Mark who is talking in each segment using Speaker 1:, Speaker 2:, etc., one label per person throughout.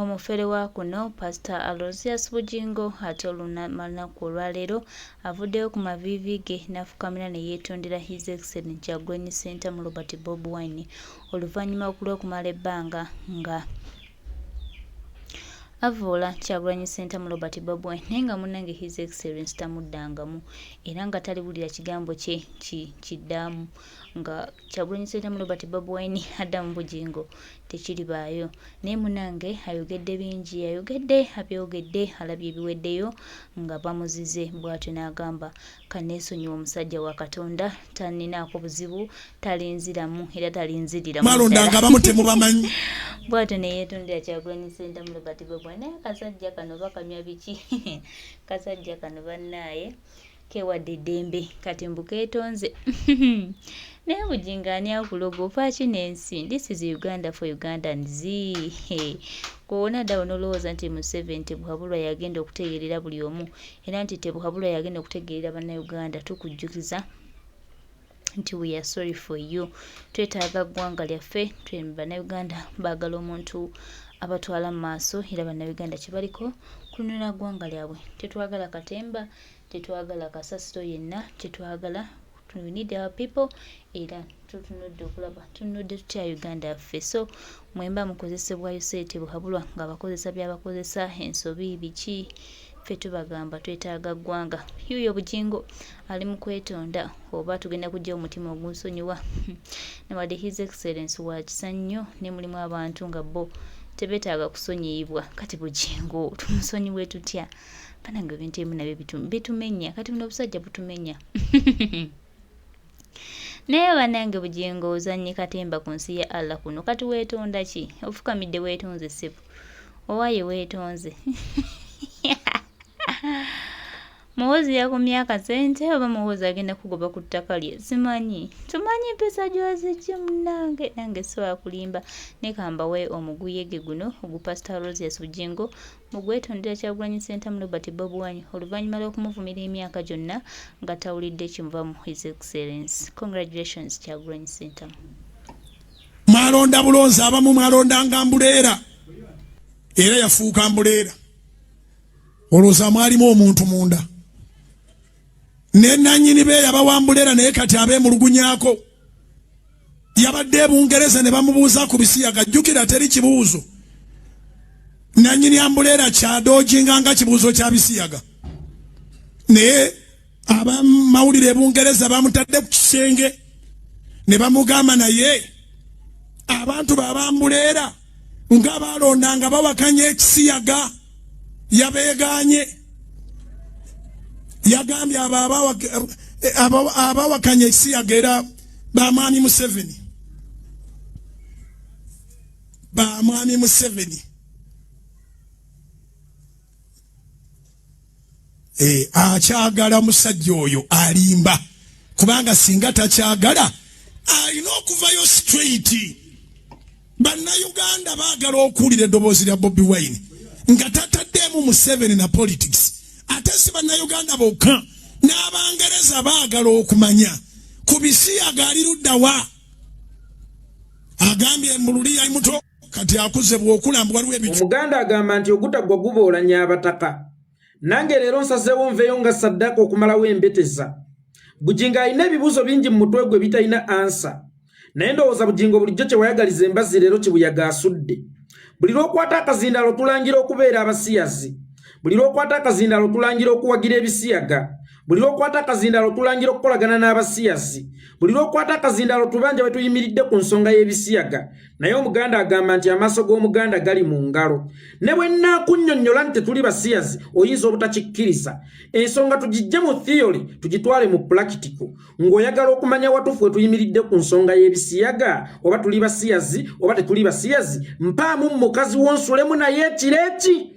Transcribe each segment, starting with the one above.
Speaker 1: Omufere wa kuno Pastor Aloysius Bugingo ate olunaku olwaleero avuddeyo ku maviivi ge n'afukamira ne yeetondera His Excellency Kyagulanyi Ssentamu Robert Bobi Wine oluvannyuma lw'okumala ebbanga nga avvoola Kyagulanyi Ssentamu Robert Bobi Wine naye nga munnange His Excellency tamuddangamu era nga taliwulira kigambo kye kiddaamu nga Kyagulanyi Ssentamu Robert Bobi Wine addamu Bugingo tekiribaayo naye munange ayogedde bingi ayogedde abyogedde alabye ebiweddeyo nga bamuzize bwatyo n'agamba kaneesonyiwa omusajja wa Katonda taninaako buzibu talinziramu era talinziriramu
Speaker 2: Malonda nga abamu temubamanyi.
Speaker 1: Bwatyo ne yeetondera Kyagulanyi Ssentamu Robert Bobi Wine naye akasajja kano bakanywa biki kasajja kano bannaaye. Kewadde eddembe kati mbu ketonze naye Bugingo ani akuloga ofaaki nensi this is Uganda for Ugandans kwewona ddawo nolowooza nti Museveni Tebuhaburwa yagenda okutegeerera buli omu era nti Tebuhaburwa yagenda okutegeerera bannayuganda tukujjukiza nti we are sorry for you twetaaga ggwanga lyaffe bannayuganda baagala omuntu abatwala mu maaso era bannayuganda kyebaliko kununula ggwanga lyabwe tetwagala katemba Tetwagala kasasiro yenna, kyetwagala we need our people era tutunudde okulaba tununudde tutya Uganda yaffe so mwemba mukozesebwa Yoseri Tibuhaburwa nga abakozesa byabakozesa ensobi biki ffe tubagamba twetaaga ggwanga yuuyo Bugingo ali mu kwetonda oba tugenda kujja omutima ogunsonyiwa newadde His Excellence wa kisa nnyo ne mulimu abantu nga bo tebetaaga kusonyiyibwa kati Bugingo tumusonyiwe tutya? Banange ebintu ebimu nabyo bitumenya kati buno obusajja butumenya naye banange Bugingo ozanye katemba ku nsi ya Allah kuno kati wetonda ki ofukamidde wetonze ssebo owaye wetonze Muhoozi yakomye akasente oba Muhoozi agenda kugoba ku ttaka lye simanyi tumanyi empisa gyozijje munange nange sisobola kulimba naye kambawe omuguyege guno ogu Pastor Aloysius Bugingo Mu gwetondera Kyagulanyi Ssentamu Robert Bobi Wine oluvannyuma lw'okumuvumira emyaka gyonna nga tawulidde kimuva mu His Excellence. Congratulations Kyagulanyi Ssentamu.
Speaker 2: Mwalonda bulonzi abamu mwalondanga mbuleera era yafuuka mbuleera olowooza mwalimu omuntu munda ne nanyini be yabawa mbuleera naye kati abeemulugunyako yabadde e Bungereza ne bamubuuza ku bisiyaga jjukira teri kibuuzo nanyini ambuleera kyadoojinga nga kibuuzo kya bisiyaga naye abamawulire e Bungereza bamutadde ku kisenge ne bamugamba naye abantu babambuleera nga balonda nga bawakanya ekisiyaga yabeeganye yagambye abo abawakanya ekisiyaga era bamwami Museveni bamwami Museveni eh, akyagala musajja oyo alimba kubanga singa takyagala alina okuvayo straight Bannayuganda baagala okuwulira eddoboozi lya Bobi Wine nga tataddeemu Museveni na politics. Ate si Bannayuganda bokka, n'Abangereza baagala okumanya ku bisiyaga ali ludda wa. Agambye mbu luli yali muto kati akuze bw'okula mbu waliwo ebicu.
Speaker 3: Omuganda agamba nti ogutaggwa guboolanya abataka. Nange leero nsazeewo nveeyo nga ssaddaaka okumalawo embeteza. Bugingo alina ebibuuzo bingi mu mutwe gwe bitalina ansa. Naye ndowooza Bugingo bulijjo kye wayagaliza embazzi leero kibuyaga asudde. Buli lw'okwata akazindaalo tulangira okubeera abasiyazi. Buli lw'okwata akazindaalo tulangira okuwagira ebisiyaga. Buli lw'okwata akazindaalo tulangira okukolagana n'abasiyazi. Buli lw'okwata akazindaalo tubanja we tuyimiridde ku nsonga y'ebisiyaga. Naye Omuganda agamba nti amaaso g'Omuganda gali mu ngalo. Ne bwe nnaakunnyonnyola nti tetuli basiyazi oyinza obutakikkiriza. Ensonga tugiggye mu theory tugitwale mu pulakitiko. Ng'oyagala okumanya watuufu we tuyimiridde ku nsonga y'ebisiyaga oba tuli basiyazi oba tetuli basiyazi, mpaamu mukazi wo nsulemu naye ekiro eki.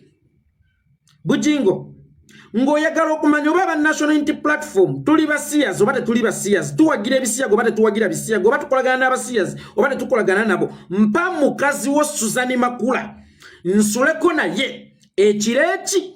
Speaker 3: Bugingo ng'oyagala okumanya oba aba National Unity Platform tuli basiyazi oba tetuli basiyazi, tuwagira ebisiyaga oba tetuwagira bisiyaga, oba tukolagana n'abasiyazi oba tetukolagana nabo, mpa mukazi wo Suzani Makula nsuleko naye ekiro eki.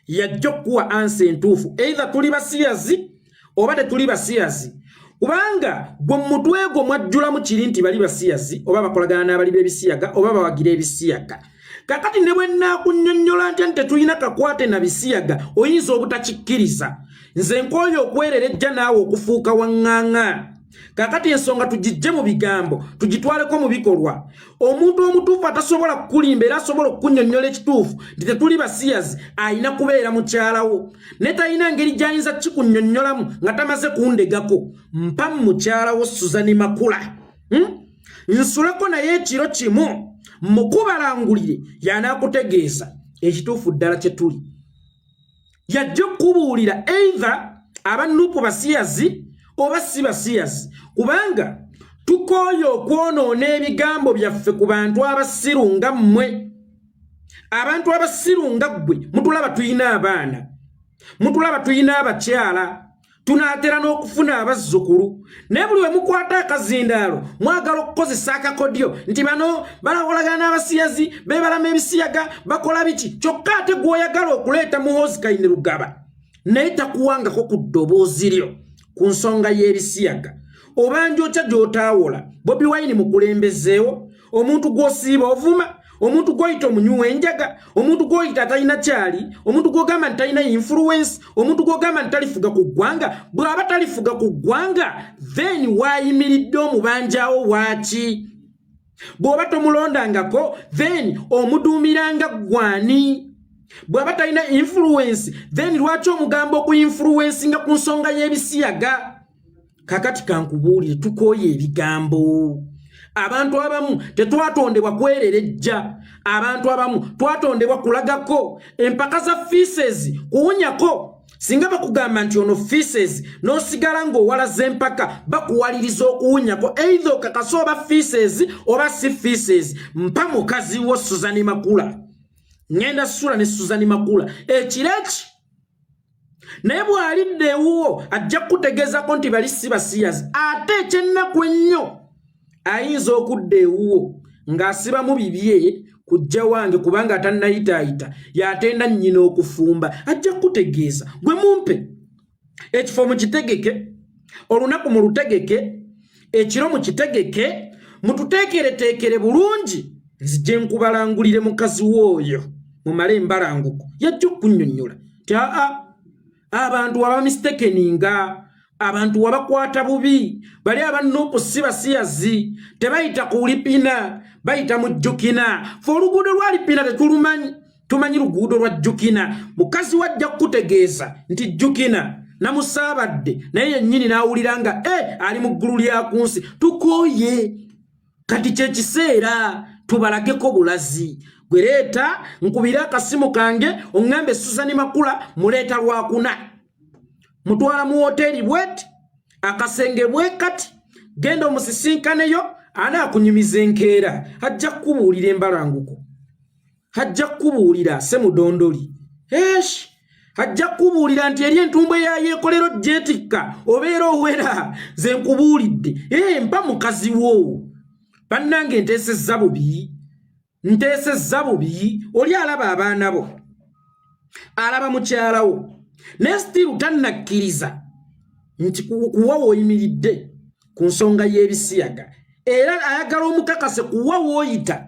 Speaker 3: Yajja okukuwa ansa entuufu, either tuli basiyazi oba tetuli basiyazi, kubanga gwe mu mutwe gwo mwajjulamu kiri nti bali basiyazi oba bakolagana n'abali b'ebisiyaga oba bawagira ebisiyaga. Kakati ne bwe nnaakunnyonnyola ntya nti tetulina kakwate na bisiyaga, oyinza obutakikkiriza. Nze nkooye okwerera ejja naawe okufuuka waŋŋaŋa. Kakati ensonga tugijje mu bigambo tugitwaleko mu bikolwa. Omuntu omutuufu atasobola kukulimba era asobola okukunnyonnyola ekituufu nti tetuli basiyazi alina kubeera mukyalawo, ne talina ngeri gy'ayinza kikunnyonnyolamu nga tamaze kundegako. Mpa mukyalawo Suzani Makula, Nsuleko naye ekiro kimu mukubalangulire, y'anaakutegeeza ekituufu ddala kye tuli. Yajja okukubuulira either aba Nupu basiyazi oba si basiyazi, kubanga tukooye okwonoona ebigambo byaffe ku bantu abasiru nga mmwe. Abantu abasiru nga ggwe mutulaba tulina abaana, mutulaba tulina abakyala, tunaatera n'okufuna abazzukulu, naye buli we mukwata akazindaalo mwagala okukozesa akakodyo nti bano balakolagana n'abasiyazi, beebalama ebisiyaga, bakola biki. Kyokka ate gw'oyagala okuleeta Muhoozi Kainerugaba naye takuwangako ku ddoboozi lyo ku nsonga y'ebisiyaga. Obanja otya gy'otaawola? Bobi Wine mukulembezeewo, omuntu gw'osiiba ovuma, omuntu gw'oyita omunywi w'enjaga, omuntu gw'oyita atalina kyali, omuntu gw'ogamba nti talina influence, omuntu gw'ogamba nti talifuga ku ggwanga. Bw'aba talifuga ku ggwanga, then waayimiridde omubanjawo waaki? Bw'oba tomulondangako, then omuduumiranga gwani? Bw'aba talina influence, then lwaki omugamba okuinfluencinga ku nsonga y'ebisiyaga? Kakati kankubuulire, tukooye ebigambo. Abantu abamu tetwatondebwa kwererejja, abantu abamu twatondebwa kulagako empaka za feces, kuwunyako. Singa bakugamba nti ono feces, n'osigala ng'owalaza empaka, bakuwaliriza okuwunyako, either okakase oba feces oba si feces. Mpa mukazi wo Suzani Makula, ŋŋenda sula ne Suzani Makula ekiro eki. Naye bw'alidde ewuwo ajja kukutegeezako nti bali si basiyazi. Ate ekyennaku ennyo, ayinza okudda ewuwo ng'asibamu bibye kujja wange, kubanga atannayitaayita y'atenda nnyina okufumba. Ajja kukutegeeza. Gwe mumpe ekifo mukitegeke, olunaku mulutegeke, ekiro mukitegeke, mututeekereteekere bulungi, nzije nkubalangulire mukazi w'oyo mumale embalanguko. Yajja okunnyonnyola nti aa, abantu waba mistakeninga, abantu wabakwata bubi, bali abanuupu si basiyazi, tebayita ku lipina, bayita mu jjukina. Fe oluguudo lwa lipina tetulumanyi, tumanyi luguudo lwa jjukina. Mukazi wajja kukutegeeza nti jjukina namusaabadde naye yennyini n'awulira nga ali mu ggulu lya ku nsi. Tukooye, kati kyekiseera tubalageko bulazi. Gwe leeta nkubire akasimu kange oŋŋambe Suzani Makula muleeta lwakuna, mutwala mu woteeri bweti, akasenge bwe kati, genda omusisinkaneyo, anaakunyumiza enkeera. Ajja kukubuulira embalanguko, ajja kukubuulira semudondoli esh, ajja kukubuulira nti eri entumbwe ya yeekolero gyetikka obeera owera. Ze nkubuulidde, mpa mukazi wo. Bannange, nteesezza bubi, nteesezza bubi. Oli alaba abaana bo, alaba mukyalawo, naye still tannakkiriza nti kuwa w'oyimiridde ku nsonga y'ebisiyaga, era ayagala omukakase kuwa w'oyita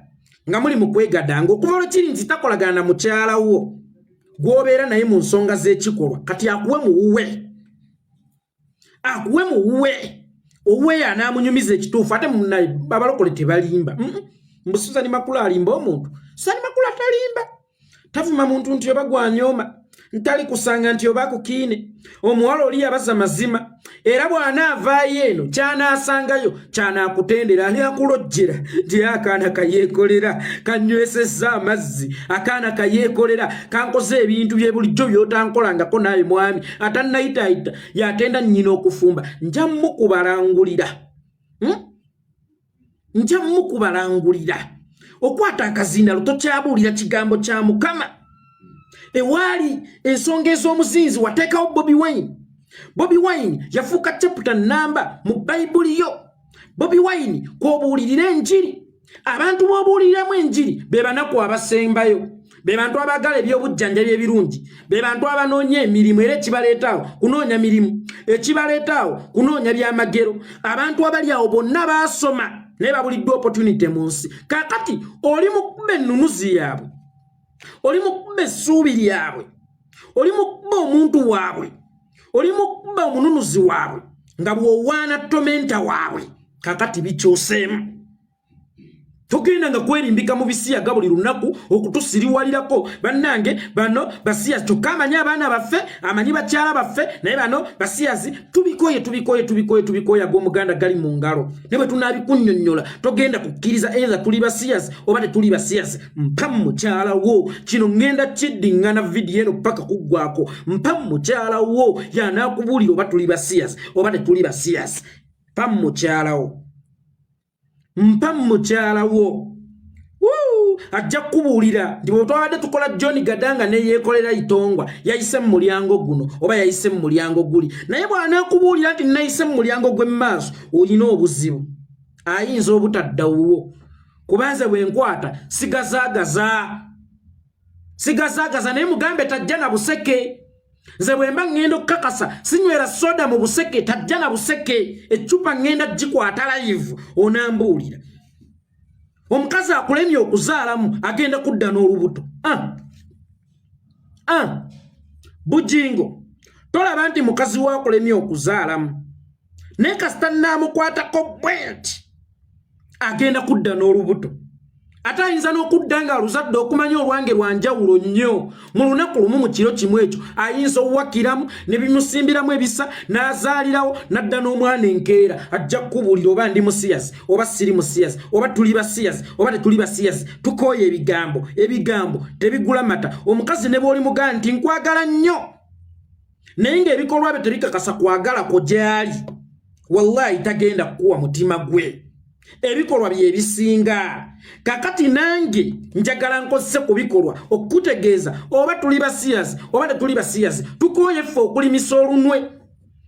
Speaker 3: nga muli mu kwegadanga. Okuva lwe kiri nti takolagana na mukyala wo gw'obeera naye mu nsonga z'ekikolwa, kati akuwe muwuwe, akuwe muwuwe owuwe anaamunyumiza ekituufu. Ate munaye abalokole tebalimba. Mbu Suzani Makula alimba omuntu? Suzani Makula talimba, tavuma muntu nti oba gwanyooma ntali kusanga nti oba akukiine. Omuwala oli yabaza mazima, era bw'anaavaayo eno ky'anaasangayo ky'anaakutendera. Ani akulojjera nti akaana kayeekolera kanywesezza amazzi, akaana kayeekolera kankoze ebintu bye bulijjo by'otankolangako naawe mwami atannayitaayita yatenda nnyina okufumba? Nja mukubalangulira, Nja mukubalangulira. Okwata akazindalo tokyabuulira kigambo kya Mukama. Ewaali ensonga ez'omuzinzi wateekawo Bobi Wine. Bobi Wine yafuuka chapter namba mu Bayibuli yo. Bobi Wine kw'obuulirira enjiri. Abantu b'obuuliriramu enjiri be banaku abasembayo, be bantu abaagala ebyobujjanjabi ebirungi, be bantu abanoonya emirimu, era ekibaleetaawo kunoonya mirimu, ekibaleetaawo kunoonya byamagero. Abantu abali awo bonna baasoma naye babuliddwa opportunity mu nsi. Kaakati oli mu kuba ennunuzi yaabwe. Oli mu kuba essuubi lyabwe, oli mu kuba omuntu waabwe, oli mu kuba omununuzi waabwe, nga bw'owaana tomenta waabwe. Kakati bikyuseemu. Togenda nga kwerimbika mu bisiyaga buli lunaku okutusiriwalirako. Bannange, bano basiyazi, kyokka amanyi abaana baffe, amanyi bakyala baffe, naye bano basiyazi. Tubikoye, tubikoye, tubikoye, tubikoye. Ag'omuganda gali mu ngalo, ne bwe tunaabikunnyonnyola togenda kukkiriza either tuli basiyazi oba tetuli basiyazi. Mpa mukyala wo. Kino ŋŋenda kiddiŋŋana vidiyo eno paka kuggwako. Mpa mukyala wo, yanaakubuulira oba tuli basiyazi oba tetuli basiyazi. Mpa mukyala wo, mpa mukyala wo, ajja kukubuulira nti bwe twabadde tukola John Gadanga neyeekolera Itongwa, yayise mu mulyango guno oba yayise mu mulyango guli. Naye bw'anaakubuulira nti nayise mu mulyango gw'emmaaso, olina obuzibu, ayinza obutadda wuwo, kubanze bwe nkwata sigazaagaza, sigazaagaza. Naye mugambe tajja na buseke. Nze bwe mba ŋŋenda okukakasa, sinywera soda mu buseke. Tajja na buseke, eccupa ŋŋenda gikwata live, onambuulira. Omukazi akulemye okuzaalamu agenda kudda n'olubuto. Ah. Ah. Bujingo, tolaba nti mukazi we akulemye okuzaalamu, naye kasita naamukwatako bwe nti agenda kudda n'olubuto. Ate ayinza n'okudda ng'aluzadde. Okumanya olwange lwanjawulo nnyo. Mu lunaku lumu, mu kiro kimu ekyo, ayinza owakiramu ne bimusimbiramu ebisa n'azaalirawo, n'adda n'omwana enkeera. Ajja kukubuulira oba ndi musiyazi oba siri musiyazi, oba tuli basiyazi oba tetuli basiyazi. Tukooye ebigambo, ebigambo tebigula mata. Omukazi ne bw'oli mugaa nti nkwagala nnyo, naye ng'ebikolwa bye tebikakasa kwagala kwo gy'ali, wallahi tagenda kukuwa mutima gwe. Ebikolwa bye bisinga. Kakati nange njagala nkozese ku bikolwa okukutegeeza oba tuli basiyazi oba tetuli basiyazi. Tukooye ffe okulimisa olunwe.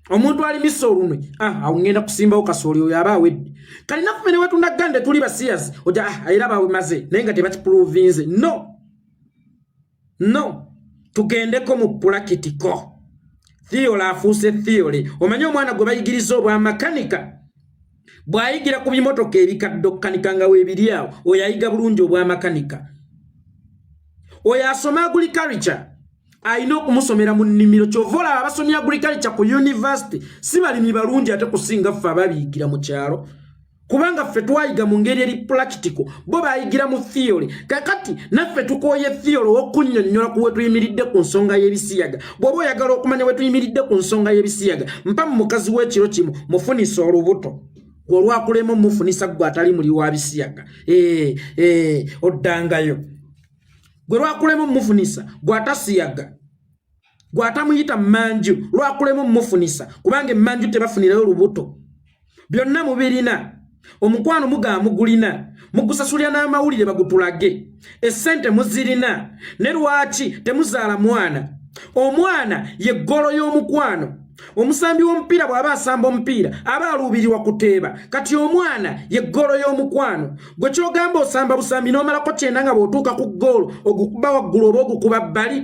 Speaker 3: Omuntu alimisa olunwe, ah, awo ŋŋenda kusimbawo kasooli, oyo aba awedde. Kali naffe ne wetunagga tuli basiyazi, oja ah, era bawemaze, naye nga tebakiprovinze. No, no, tugendeko mu practical. Theory afuuse theory. Omanyi omwana gwe bayigiriza obwamakanika, bw'ayigira ku bimotoka ebikadde okukanika nga weebiri awo, oyo ayiga bulungi obwamakanika. Oyo asoma agriculture alina okumusomera mu nnimiro. Kyova olaba abasomya agriculture ku university si balimi balungi ate kusinga ffe ababiyigira mu kyalo, kubanga ffe twayiga mu ngeri eri practical, bo bayigira mu theory. Kakati naffe tukooye theory okunnyonnyola ku wetuyimiridde ku nsonga y'ebisiyaga. Bw'oba oyagala okumanya wetuyimiridde ku nsonga y'ebisiyaga, mpa mu mukazi w'ekiro kimu, mufunisa olubuto olwakulema omufunisa, gwe atali muli wa bisiyaga. Eh, eh, oddangayo gwe lwakulema omufunisa, gwe atasiyaga, gwe atamuyita mmanju, lwakulema omufunisa, kubanga emmanju tebafunirayo lubuto. Byonna mubirina, omukwano mugamba mugulina, mugusasulira n'amawulire bagutulage, essente muzirina, ne lwaki temuzaala mwana? Omwana ye ggolo y'omukwano. Omusambi w'omupiira bw'aba asamba omupiira aba aluubirirwa kuteeba. Kati omwana ye ggolo y'omukwano. Gwe kyogamba osamba busambi n'omalako kyenda, nga bw'otuuka ku ggoolo ogukuba waggulu oba ogukuba bbali,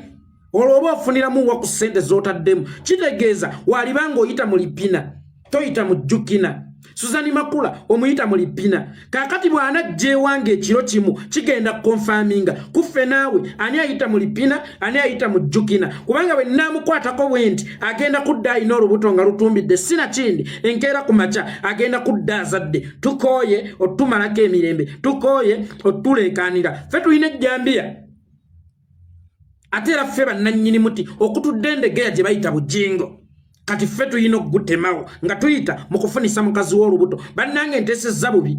Speaker 3: olwo oba ofuniramu wa ku ssente z'otaddemu? Kitegeeza waliba ng'oyita mu lipina, toyita mu jjukina. Suzani Makula omuyita mu lipina. Kaakati bw'anajja ewange ekiro kimu, kigenda kuconfirminga kuffe naawe ani ayita mu lipina, ani ayita mu jjukina, kubanga bwe nnaamukwatako bwe nti agenda kudda alina olubuto nga lutumbidde, sina kindi enkeera ku makya agenda kudda azadde. Tukooye otumalako emirembe, tukooye otuleekaanira. Ffe tulina ejjambiya, ate era ffe bannannyini muti okutudde endegeya gye bayita Bujingo. Kati ffe tulina okugutemawo nga tuyita mu kufunisa mukazi w'olubuto. Bannange, nteesezza bubi.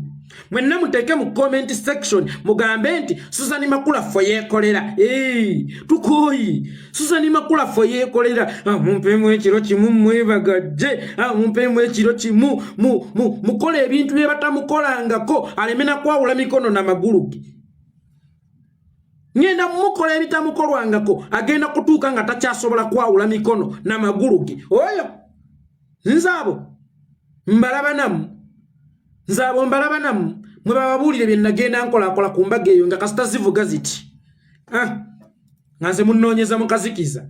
Speaker 3: Mwenna muteeke mu comment section, mugambe nti Suzani Makula ffe yeekolera. Tukooyi Suzani Makula ffe yeekolera. Ah, mumpeemu ekiro kimu mwebagajje. Ah, mumpeemu ekiro kimu mukola ebintu bye batamukolangako, aleme nakwawula mikono namagulu ge. Ŋŋenda mukola ebitamukolwangako, agenda kutuuka nga takyasobola kwawula mikono namagulu ge. Oyo nze abo mbalaba namu, nze abo mbalaba namu. Mwe bababuulire bye nagenda nkolakola ku mbaga eyo, nga kasita zivuga ziti, ah, nga nze munoonyeza mukazikiza.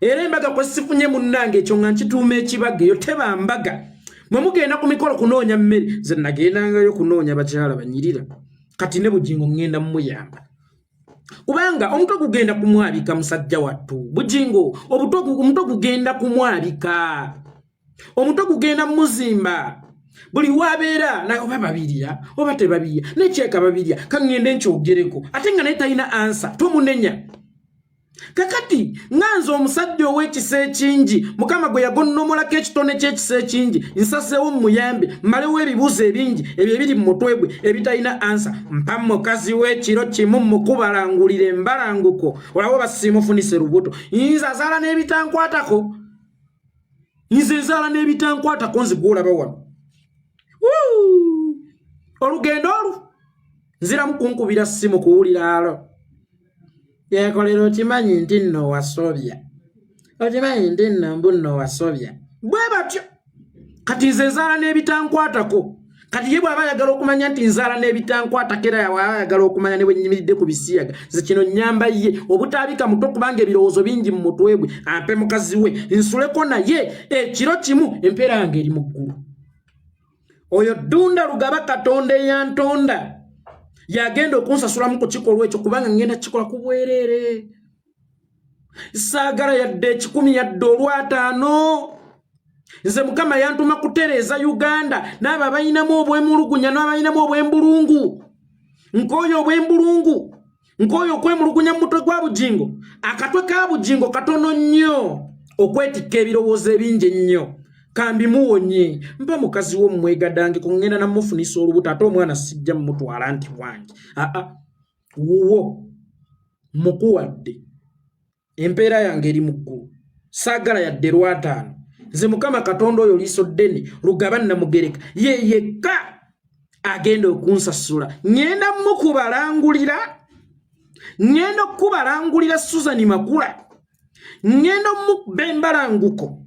Speaker 3: Era embaga kwe sifunye munnange, ekyo nga nkituuma ekibaga. Eyo teba mbaga. Mwe mugenda ku mikolo kunoonya mmere, nze nagendangayo kunoonya bakyala banyirira. Kati ne Bugingo ŋŋenda mumuyamba. Kubanga omutwe gugenda kumwabika musajja wattu Bujingo, omutwe gugenda kumwabika, omutwe gugenda muzimba buli wabeera naye oba babirya oba tebabirya nekyeka babirya, kaŋŋende nkyogereko ate nga naye talina ansa, tomunenya. Kakati nga nze omusajja ow'ekisa ekingi, Mukama gwe yagonnomolako ekitone ky'ekisa ekingi, nsazeewo mumuyambe mmalewo ebibuuzo ebingi ebyo ebiri mu mutwe gwe ebitalina ansa. Mpa mukazi w'ekiro kimu mukubalangulira embalanguko, olaba oba simufunise lubuto. Nze azaala n'ebitankwatako, nze nzaala n'ebitankwatako, nze gwolaba wano. Olugendo olwo nziramu kunkubira ssimu kuwulira alo yekolera. Okimanyi nti nno wasobya, okimanyi nti nno mbu nno wasobya. Bwe batyo kati nze nzaala n'ebitankwatako. Kati ye bw'aba ayagala okumanya nti nzaala n'ebitankwatako, era bw'aba ayagala okumanya ne bwe nnyimiridde ku bisiyaga, nze kino nnyamba ye obutaabika mutwe, kubanga ebirowoozo bingi mu mutwe gwe. Ampe mukazi we nsuleko naye ekiro kimu, empeera yange eri mu ggulu. Oyo Ddunda Lugaba, Katonda eyantonda yagenda okunsasulamu ku kikolwa ekyo, kubanga ngenda kikola ku bwereere. Saagala yadde 100 yadde olwataano. Nze Mukama yantuma kutereeza Uganda n'abo abalinamu obwemulugunya n'abalinamu obwembulungu. Nkooyo obwembulungu, nkooyo okwemulugunya mu mutwe gwa Bujingo. Akatwe ka Bujingo katono nnyo okwetikka ebirowoozo ebingi ennyo. Kambimuwonye, mpa mukazi wo mumwegadange kuŋŋenda namufunisa olubuto, ate omwana sijja mumutwala nti wange. Aa, wuwo, mukuwadde, empeera yange eri mu ggulu. Saagala yadde lwataano. Nze Mukama Katonda oyo liiso ddene Lugaba Namugereka ye yekka agenda okunsasula. Ŋŋenda mukubalangulira, ŋŋenda okukubalangulira Susan Makula, ŋŋenda omukuba embalanguko,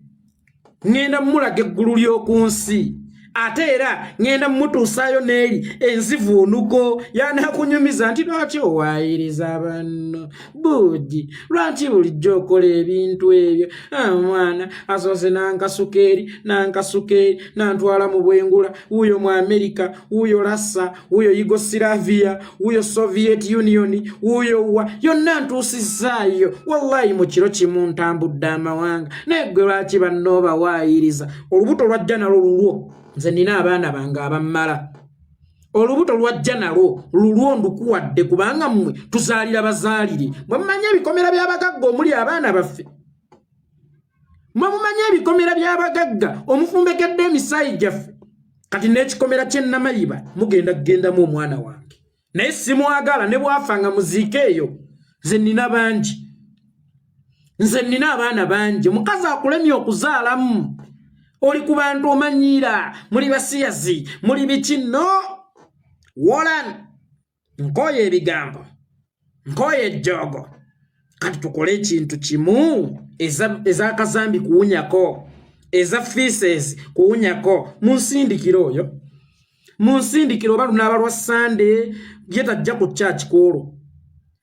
Speaker 3: ŋŋenda mulaga eggulu ly'oku nsi, ate era ŋŋenda mutuusaayo n'eri enzivuunuko yanakunyumiza nti lwaki owaayiriza banno buugi, lwaki bulijjo okola ebintu ebyo. Omwana asoose nankasuka eri, nankasuka eri, nantwala mu bwengula, wuuyo mu Amerika, wuuyo Lassa, wuuyo Yugoslavia, wuuyo Soviet Union, wuuyo wa yonna ntuusizaayo. Wallayi mu kiro kimu ntambudde amawanga, naye gwe lwaki banno obawaayiriza? Olubuto lwajja nalwo lulwo, nze nina abaana bange abammala. Olubuto lwajja nalwo lulwo, ndukuwadde, kubanga mmwe tuzaalira bazaalire. Mwe mumanyi ebikomera by'abagagga omuli abaana baffe, mwe mumanyi ebikomera by'abagagga omufumbekedde emisaayi gyaffe. Kati n'ekikomera ky'ennamayiba mugenda kugendamu omwana wange, naye simwagala. Ne bwafa nga muziike eyo. Nze nina bangi, nze nina abaana bangi. Omukazi akulemye okuzaalamu, oli ku bantu omanyiira, muli basiyazi, muli biki. No wolan, nkooye ebigambo, nkooye ejjoogo. Kati tukole ekintu kimu, ezakazambi kuwunyako, eza feces kuwunyako. Munsindikire oyo, munsindikire oba lunaaba lwa Sande. Ye tajja ku church kwolwo,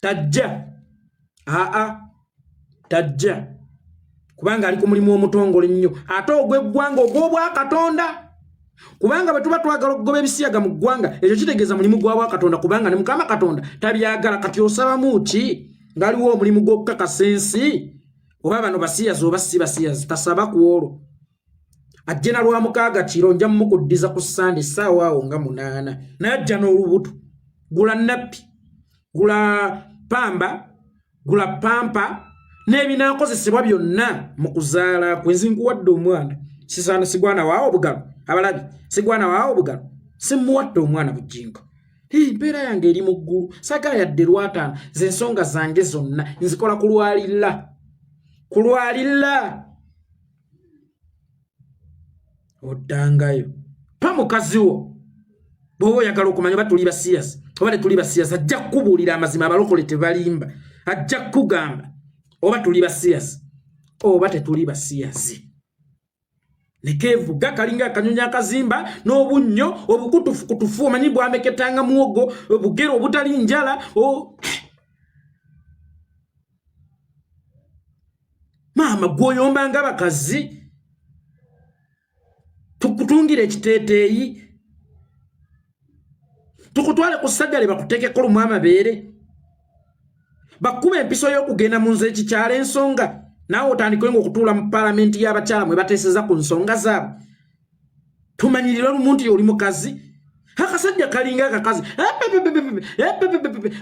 Speaker 3: tajja, aa, tajja, kubanga ali ku mulimu omutongole nnyo ate ogw'eggwanga, ogw'obwakatonda. Kubanga bwe tuba twagala okugoba ebisiyaga mu ggwanga, ekyo kitegeeza mulimu gwa bwakatonda, kubanga ne Mukama Katonda tabyagala. Kati osabamu ki ng'aliwo omulimu gw'okukakasa ensi oba bano basiyazi oba si basiyazi? Tasaba ku olwo, ajje na Lwamukaaga kiro, nja mumukuddiza ku Sande essaawa awo nga 8, naye ajja n'olubuto. Gula nappi, gula pamba, gula pampa n'ebinaakozesebwa byonna mu kuzaala kwe. Nzi nkuwadde omwana, sisaana sigwana waawo obugalo, abalabi sigwana waawo obugalo, simuwadde omwana Bujingo. Empeera yange eri mu ggulu. Sagala yadde lwataano. Ze ensonga zange zonna nzikola ku lwalilla, ku lwalilla. Oddangayo pa mukazi wo bw'oba oyagala okumanya oba tuli basiyazi oba tetuli basiyazi. Ajja kukubuulira amazima, abalokole tebalimba. Ajja kukugamba oba tuli basiyazi oba tetuli basiyazi. Nekeevuga kalinga akanyonyi akazimba n'obunnyo obukutufukutufu, omanyi bwameketanga muwogo, obugere obutali njala. Maama gwoyomba nga bakazi, tukutungira ekiteeteeyi, tukutwale ku ssajjale bakuteekeko lumu amabeere. Bakuba empiso y'okugenda mu nze ekikyalo ensonga naawe otandike ng'okutuula mu paalamenti y'abakyala mwe bateeseza ku nsonga zaabwe. Tumanyirirwa lumu nti oli mukazi. Akasajja kalinga akakazi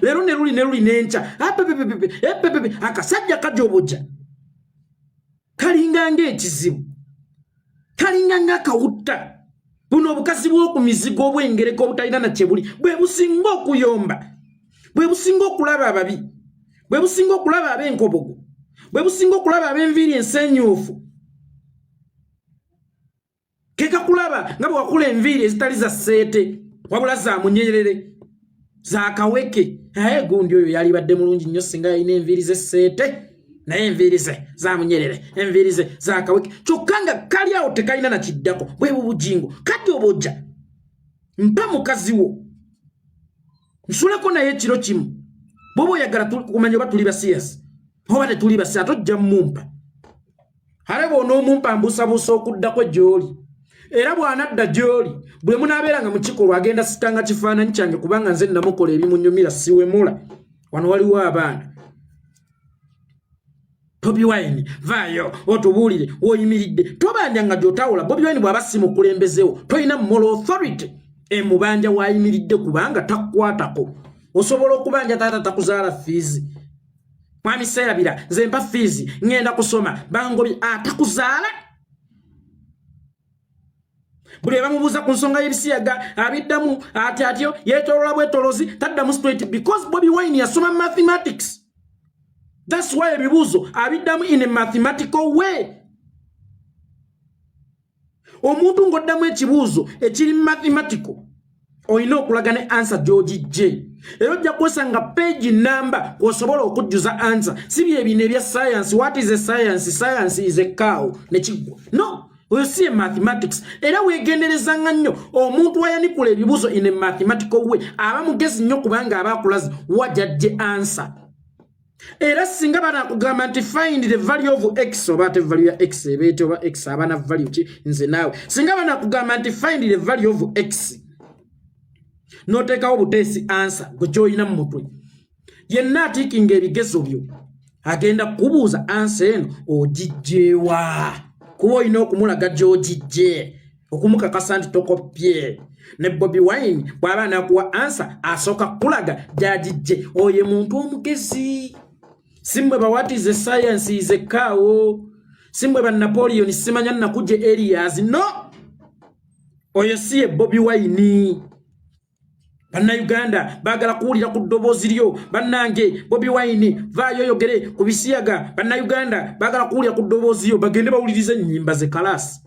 Speaker 3: leero ne luli ne luli n'enkya, akasajja kajoboja kalinga ng'ekizibu, kalinga ng'akawutta. Buno obukazi bw'oku mizigo obw'engereka obutalina na kyebuli bwe businga okuyomba, bwe businga okulaba ababi, bwe businga okulaba ab'enkobogo, bwe businga okulaba ab'enviiri ensenyuufu. Kekakulaba nga bwe wakula enviiri ezitali za sseete wabula za munyerere za kaweke. Aye gundi oyo yalibadde mulungi nnyo singa yalina enviiri z'esseete, naye enviiri ze za munyerere, enviiri ze za kaweke, kyokka nga kali awo tekalina na kiddako. Bwe bubujingo kati obojja mpa mukazi wo nsuleko naye ekiro kimu. Bwoba oyagala kumanya oba tuli basiyasi oba tetuli basi, ate ojja mumpa. Ate bw'onoomumpa mbuusabuusa okuddako gy'oli, era bw'anadda gy'oli bwe munaabeera nga mukikolwa agenda sikanga kifaananyi kyange, kubanga nze namukola ebimunyumira, siwemula. Wano waliwo abaana. Bobi Wine, vaayo otubuulire woyimiridde. Tobanja nga gy'otawula. Bobi Wine bw'aba si mukulembezewo, tolina moral authority emubanja wayimiridde, kubanga takukwatako. Osobola okubanja taata takuzaala fiizi. Mwami Seerabira, nze mpa fiizi ŋŋenda kusoma, bangobye, atakuzaala. Buli bamubuuza ku nsonga y'ebisiyaga abiddamu ati atyo, yeetolola bwetolozi, taddamu straight, because Bobi Wine yasoma mathematics. That's why ebibuuzo abiddamu in a mathematical way. Omuntu ng'oddamu ekibuuzo ekiri mathematical, olina okulaga ne answer gy'ogijje, era ojja kwesanga page namba kw'osobola okujjuza answer. Si bye bino ebya science, what is a science, science is a cow, nekiggwa. No, oyo si e mathematics. Era weegenderezanga nnyo omuntu ayanikula ebibuuzo in a mathematical way, aba mugezi nnyo, kubanga aba akulaze wajajje answer. Era singa banakugamba nti find the value of x, oba ate value ya x ebeete, oba x aba na value ki, nze naawe, singa banakugamba nti find the value of x, n'oteekawo buteesi answer gwe kyolina mu mutwe, yenna atiikinga ebigezo byo agenda kukubuuza answer eno ogijjeewa, kuba olina okumulaga gy'ogijje okumukakasa nti tokopye. Ne Bobi Wine bw'aba anakuwa answer, asooka kukulaga gy'agijje. Oyo muntu omugezi. Si mmwe bawatize science is a cow, si mmwe ba Napoleon simanya nakuje Elias. No, oyo si ye Bobi Wine. Bannayuganda baagala kuwulira ku ddoboozi lyo. Bannange, Bobi Wine, vaayo oyogere ku bisiyaga. Bannayuganda baagala kuwulira ku ddoboozi lyo, bagende bawulirize ennyimba ze kalaasi.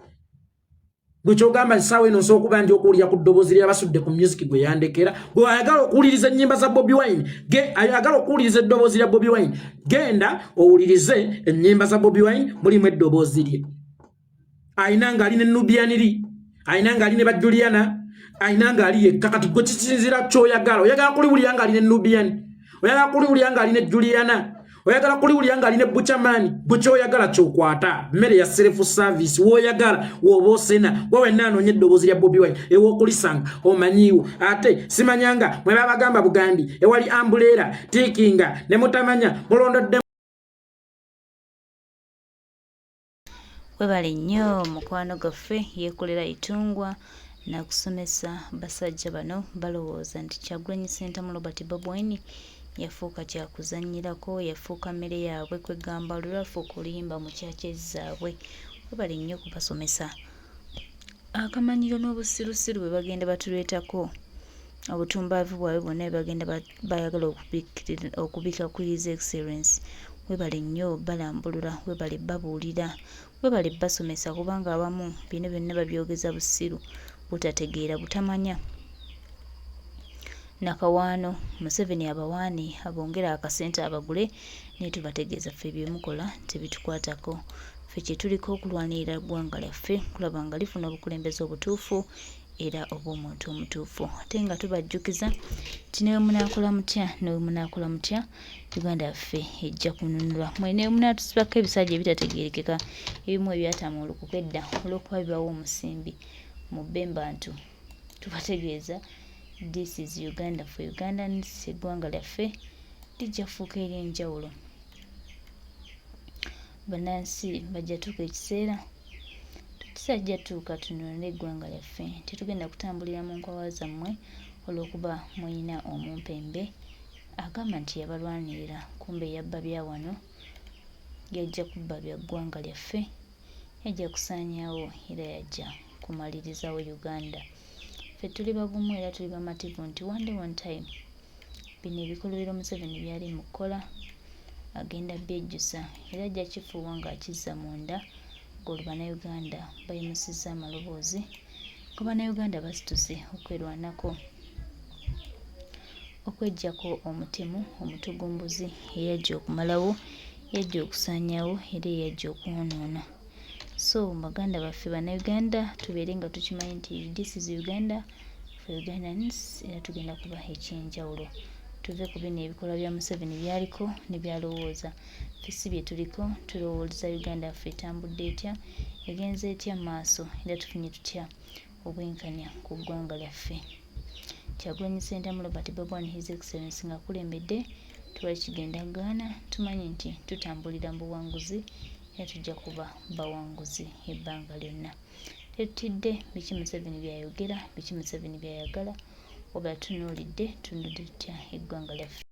Speaker 3: Gwe kyogamba essaawa eno nsobola okuba ndi okuwulira ku ddoboozi lyabasudde ku music gwe yandekera. Gwe ayagala okuwuliriza ennyimba za Bobi Wine, ayagala okuwuliriza eddoboozi lya Bobi Wine, genda owulirize ennyimba za Bobi Wine, mulimu eddoboozi lye. Ayina ng'ali ne Nubian Li, ayina ng'ali ne Bajuliana, ayina ng'ali yekka. Kati gwe kisinzira kyoyagala. Oyagala kuliwulira ng'ali ne Nubian, oyagala kuliwulira ng'ali ne Juliana, oyagala kuliwulira ng'ali ne Buchaman? Gwe kyoyagala kyokwata. Mmere ya self service, woyagala woba osena. Gwe wenna anoonya eddoboozi lya Bobi Wine, ew'okulisanga omanyiiwo. Ate simanyanga mwe babagamba bugambi ewali ambuleera tiikinga ne mutamanya mulondodde.
Speaker 1: Webale nnyo mukwano gwaffe Yekolera Itungwa nakusomesa. Basajja bano balowooza nti Kyagulanyi Ssentamu Robert Bobi Wine yafuuka kyakuzannyirako, yafuuka mmere yaabwe, kwegamba lwe lwafuuka oluyimba mu churches zaabwe. Webale nnyo okubasomesa. Akamanyiro n'obusirusiru bwe bagenda batuleetako, obutumbaavu bwabwe bwonna bwe bagenda bayagala okubika ku His Excellence. Webale nnyo balambulula, webale babuulira, webale basomesa, kubanga abamu bino byonna babyogeza busiru, butategeera, butamanya nakawaano. Museveni abawaane abongere akasente abagule, naye tubategeeza ffe byemukola tebitukwatako. Ffe kyetuliko okulwanirira ggwanga lyaffe kulaba nga lifuna obukulembeze obutuufu era obw'omuntu omutuufu. Ate nga tubajjukiza nti newe munaakola mutya, newe munaakola mutya, Uganda yaffe ejja kununulwa. Mwe newe munaatusibako ebisajja ebitategeerekeka ebimu ebyatama olukuka edda olw'okuba bibawa omusimbi mu bembantu, tubategeeza this is Uganda for Ugandans. Eggwanga lyaffe. lijja kufuuka ery'enjawulo. Bannansi bajja tuuka ekiseera kisajja tuuka tununule eggwanga lyaffe. Tetugenda kutambulira mu nkwawa zammwe olw'okuba mulina omumpembe agamba nti yabalwanirira, kumbe yabba bya wano, yajja kubba bya ggwanga lyaffe, yajja kusaanyaawo era yajja kumalirizawo Uganda. Ffe tuli bagumu era tuli bamativu nti one day one time bino ebikolobero Museveni byali mu kukola agenda byejjusa era ajja kifuuwa ng'akizza munda ng'olwo Bannayuganda bayimusizza amaloboozi nga Bannayuganda basituse okwerwanako okweggyako omutemu omutugumbuzi eyajja okumalawo, eyajja okusaanyaawo era eyajja okwonoona. So baganda baffe Bannayuganda tubeere nga tukimanyi nti this is Uganda for Ugandans era tugenda kuba ekyenjawulo. Tuve ku bino ebikolwa bya Museveni by'aliko ne by'alowooza. Ffe si bye tuliko, tulowooleza Uganda yaffe etambudde etya, egenze etya mu maaso era tufunye tutya obwenkanya ku ggwanga lyaffe. Kyagulanyi Ssentamu Robert Bobi Wine His Excellency ng'akulembedde tewali kigenda kugaana, tumanyi nti tutambulira mu buwanguzi era tujja kuba bawanguzi ebbanga lyonna. Tetutidde biki Museveni by'ayogera, biki Museveni by'ayagala, wabula tutunuulidde tununudde tutya eggwanga lyaffe.